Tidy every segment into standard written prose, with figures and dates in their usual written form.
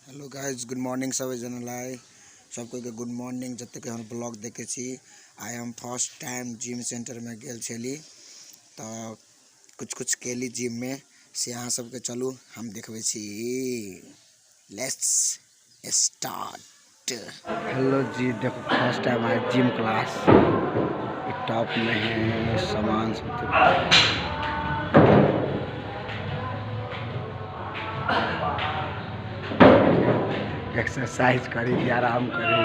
Hello guys, good morning सब जनलाई, सबको के गुड मॉर्निंग। जते के हम ब्लॉग देखे छी, आइ हम फर्स्ट टाइम जिम सेंटर में गेल छली, तो कुछ कुछ केली जिम में, से अहाँ सबके चलू हम देखबै छी। Let's start. हेलो जी, देखो फर्स्ट टाइम आए जिम क्लास। टॉप में है सामान सब। एक्सरसाइज करी, आराम करी।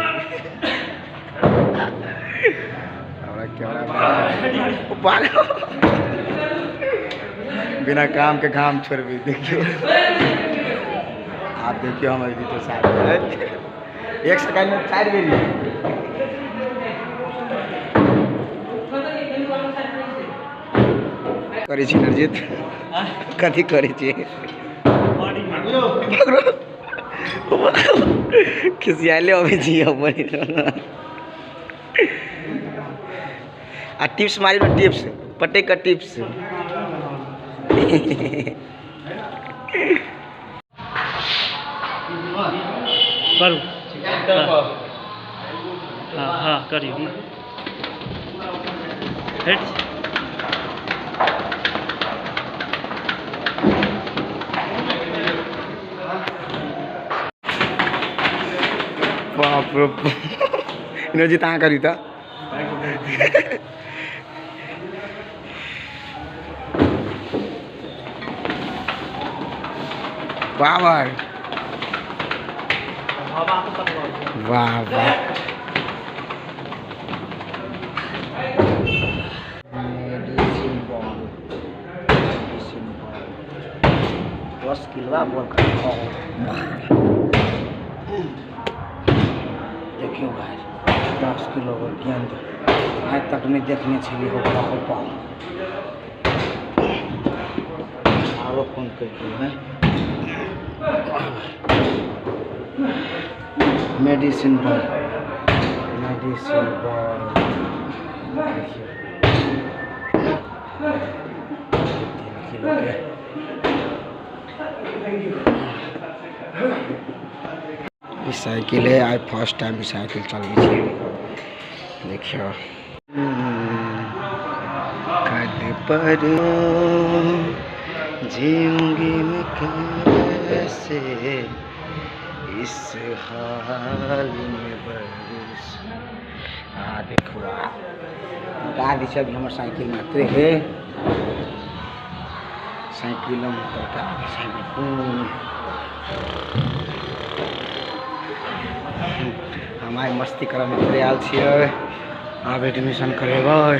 हमरा कैमरा बिना काम के घाम छोड़बी। देखियो आप, देखियो हमर तो साथ एक सेकंड में 4 बेरी। करै छी नरजीत, कथी करै छी? खिसियाले अबै छी हमर। आ टिप्स मारी न, टिप्स पटे का टिप्स। करू। हाँ हाँ करियौ। हट। बाप रे, इनरजीत अहाँ करी त। पावर, वाह वाह। Medicine ball, medicine ball 10 kilo ball. देखियो भाई, 10 किलो गेंद आइ तक नहीं देखने छली हो। पाओ आरो कोन कर है। मेडिसिन बॉल, मेडिसिन बॉल देखियो 3 किलो के। ई साइकिल है, आज फर्स्ट टाइम ई साइकिल चलबै छी। देखियो कद पर जीऊंगी मैं कैसे इस हाल में बरस। आ देखो लगा दी अभी हमर साइकिल मात्र है। साइकिल में साइकिल हम आइ मस्ती करऽ मात्रे आयल छियै। आब एडमिशन करेबै।